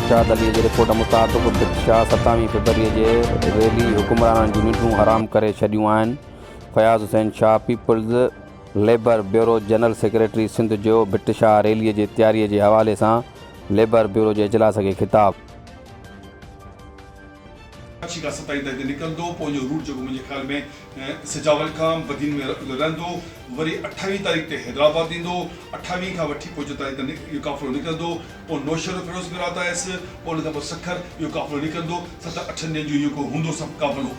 شمشاد علي جي رپورٽ مطابق ڀٽ شاهه ستاويهه فيبروري جي ريلي حڪمرانن جون ننڊون حرام ڪري ڇڏيون آهن، Fayaz Hussain Shah peoples labour bureau general secretary Sindh جو ڀٽ شاهه ريلي جي تياري جي حوالي سان ليبر بيورو جي اجلاس کي خطاب. ڪراچي کان ستائين تائين تي نڪرندو پوء ان جو روٽ جيڪو منهنجي خيال ۾ سجاول کان بدين ۾ رهندو وري اٺاويهين تاريخ تي حيدرآباد ايندو اٺاويهين کان وٺي پوء جو تاريخ تي اهو قافلو نڪرندو پوء نوشهروفيروز ۾ رات آيس پوء ان کان پوء سکر اهو قافلو نڪرندو ست اٺن ڏينهن جو اهو ڪو هوندو سڀ قافلو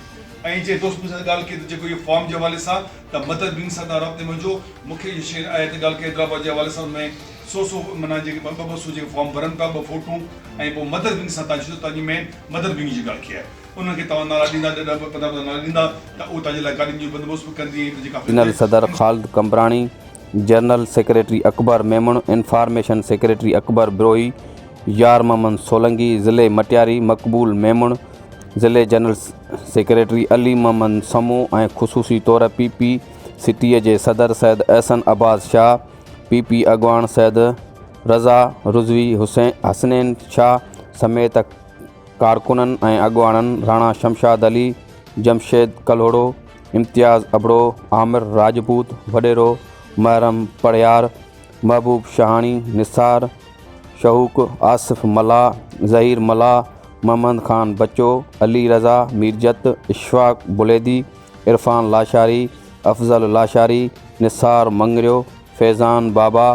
۽ جنهن دوست مون سان ڳالهه ڪئي ته جيڪو اهو فارم جي حوالي سان ته مدد ٻنهي سان تان رابطي ۾ هجو مون کي اهو شيئر آهي ته ڳالهه ڪئي حيدرآباد جي حوالي سان ان ۾ سو سو معنيٰ جيڪي ٻه ٻه سو جيڪي فارم ڀرن پيا ٻه فوٽو ۽ پوء مدد ونگ سان تان جو تان جي مين مدد ونگ جي ڳالهه ڪئي آهي انهن کي توهان نالا ڏيندا ڏهه ڏهه پندرهن پندرهن نالا ڏيندا ته اهو توهان جي لاء گاڏين جو بندوبست به ڪندي ۽ پنهنجي قافلي جنرل تي صدر Khalid Qambrani, general secretary Akbar Memon, information secretary Akbar Brohi, Yar Muhammad Solangi, ضلعي مٽياري مقبول ميمڻ، ضلعي جنرل سيڪريٽري علي محمد سمون ۽ خصوصي طور پي پي سٽيء جي صدر سيد احسن عباس شاهه، پي پي اڳواڻ سيد رضا رضوي حسنين شاهه سميت ڪارڪنن ۽ اڳواڻن راڻا شمشاد علي، جمشيد ڪلهوڙو، امتياز ابڙو، عامر راجپوت، وڏيرو محرم پڙهيار، محبوب شاهاڻي، نثار شهوڪ، آصف ملاح، ظهير ملاح، محمد خان بچو، علي رضا ميرجت، اشفاق بليدي، عرفان لاشاري، افضل لاشاري، نثار مڱريو، فيضان بابا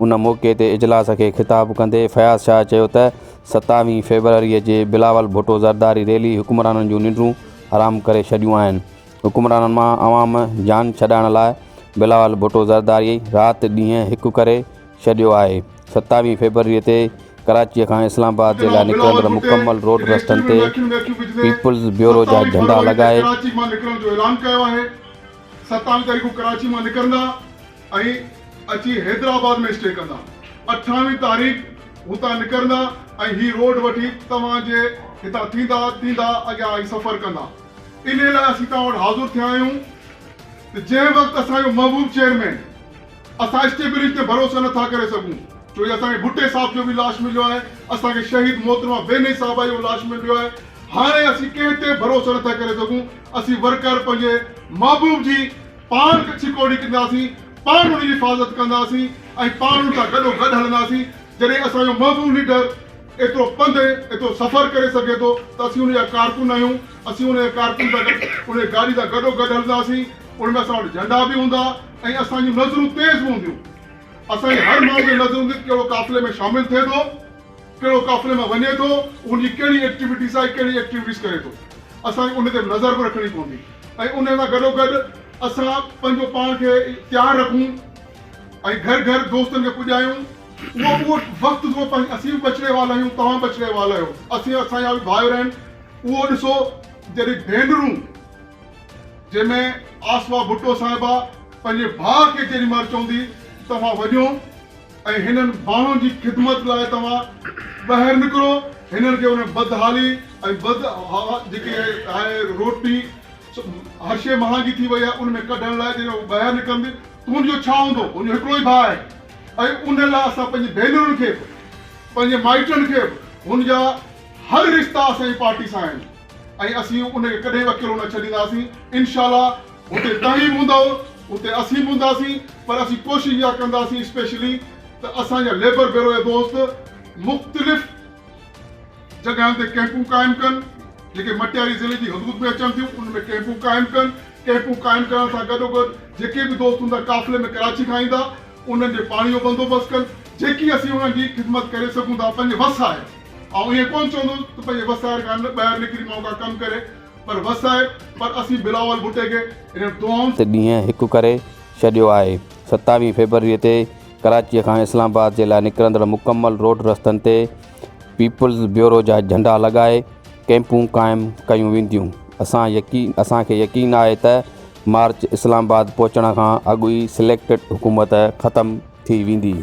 ان موقعي تي اجلاس کي خطاب ڪندي فياض شاهه چيو ته ستاويهين فيبروري جي بلاول ڀٽو زرداري ريلي حڪمرانن جون ننڊون حرام ڪري ڇڏيون آهن، حڪمرانن مان عوام جان ڇڏائڻ لاء بلاول ڀٽو زرداري رات ڏينهن هڪ ڪري ڇڏيو آهي، ستاويهين فيبروري تي ڪراچيء کان اسلام آباد جي لاء جناب بلاول نڪرندڙ ڀٽي مڪمل روڊ جڏهن رستن اسٽيل تي ۾ اکيون ۾ اکيون وجهندي پيپلز بيورو جا ستاويهه جهنڊا فيبروري تي لڳائي ڪراچي مان نڪرڻ جو اعلان ڪيو آهي، ستاويهه تاريخ ڪراچي مان نڪرندا. ۽ اچي حيدرآباد ۾ اسٽي ڪندا. اٺاويهين تاريخ هتان نڪرندا ۽ هي روڊ وٺي توهان جي هتان ٿيندا ٿيندا اڳيان هي سفر ڪندا. انهي لاء اسين توهان وٽ حاضر ٿيا آهيون ته جنهن وقت اسان جو محبوب چيئرمين اسان اسٽيبلش تي ڀروسو نه ٿا ڪري سگهون ڇو جو اسان کي ڀٽي صاحب جو به لاش مليو آهي اسان کي شهيد محترمه بيني صاحبه جو لاش مليو آهي هاڻي اسين ڪنهن تي ڀروسو نه ٿا ڪري سگهون اسين ورڪر پنهنجي محبوب جي پاڻ ڪڇي ڪوڙي ڪنداسين، پاڻ ان جي حفاظت ڪنداسين ۽ پاڻ ان سان گڏو گڏ هلنداسين. جڏهن اسان جو محبوب ليڊر ايترو پنڌ ايترو سفر ڪري سگهي ٿو ته اسين ان جا ڪارڪن آهيون، اسين ان جي ڪارڪن سان گڏ ان جي گاڏي سان گڏو گڏ هلنداسين. ان ۾ اسان وٽ جهنڊا به هوندا ۽ اسان جون نظرون تيز به هونديون. اسان جي هر ماڻهو تي نظر هوندي ته ڪهڙو قافلي ۾ شامل ٿئي ٿو. ڪهڙو قافلي مان وڃي ٿو، ان جي ڪهڙي ايڪٽيوٽيز آهي، ڪهڙي ايڪٽيوٽيز ڪري ٿو. اسان کي ان تي به نظر به رکڻي پوندي ۽ ان سان گڏوگڏ اسان پنهنجو پاڻ کي تيار رکون ۽ گهر گهر دوستن کي پڄايون. اهو اهو وقت ٿو پنهنجي اسين به ٻچڙي وال آهيون، توهان به ٻچڙي وال آهيو، اسين اسان جا به ڀائر آهن. اهو ڏسو جڏهن ڀينرون جنهن ۾ آصفه ڀٽو صاحبه پنهنجي ڀاء کي جيڏي مهل چوندي توهان وڃو، ۽ هنن ماڻهن جي خدمت لاء توهان ٻاهر نڪرو، هنن کي ان بدحالي ۽ بد جيڪي آهي روٽي هر شيء مهانگي ٿي وئي آهي ان ۾ ڪڍڻ لاء جڏهن هو ٻاهر نڪرندي ته هن جو ڇا هوندو؟ هن جو هڪڙو ئي ڀاء آهي ۽ ان لاء اسان پنهنجي ڀينرن کي به پنهنجي مائٽن کي به هن جا هر رشتا اسان جي پارٽي سان آهن ۽ اسين ان کي ڪڏهن به اڪيلو نه ڇڏينداسين انشاء الله هتي توهين به هوندؤ اتي اسين به هونداسين پر اسين ڪوشش اها ڪنداسين اسپيشلي ته اسان جا ليبر بيورو جا دوست مختلف جڳهين تي ڪئمپون قائم ڪن جيڪي مٽياري ضلعي جي حدود ۾ اچن ٿيون انهن ۾ ڪئمپون قائم ڪن ڪئمپون قائم ڪرڻ سان گڏوگڏ جيڪي به دوست هوندا قافلي ۾ ڪراچي کان ايندا انهن جي پاڻي جو بندوبست ڪن جيڪي اسين انهن جي خدمت ڪري سگهون ٿا پنهنجي وس آهر آئون ائين ڪونه چوندس ته پنهنجي وس آهر کان ٻاهر نڪري ماڻهو ڪا ڪم ڪري پر وس آهي پر اسين بلاول ڀٽي کي انهن دعائن. تي ڏينهن هڪ ڪري ڇڏيو آهي. ستاويهين فيبروري تي ڪراچيء کان اسلام آباد جي لاء نڪرندڙ مڪمل روڊ رستن تي پيپلز بيورو جا جهنڊا لڳائي ڪئمپون قائم ڪيون وينديون. اسان يقين اسان کي يقين آهي ته مارچ اسلام آباد پهچڻ کان اڳ ئي سليڪٽڊ حڪومت ختم ٿي ويندي.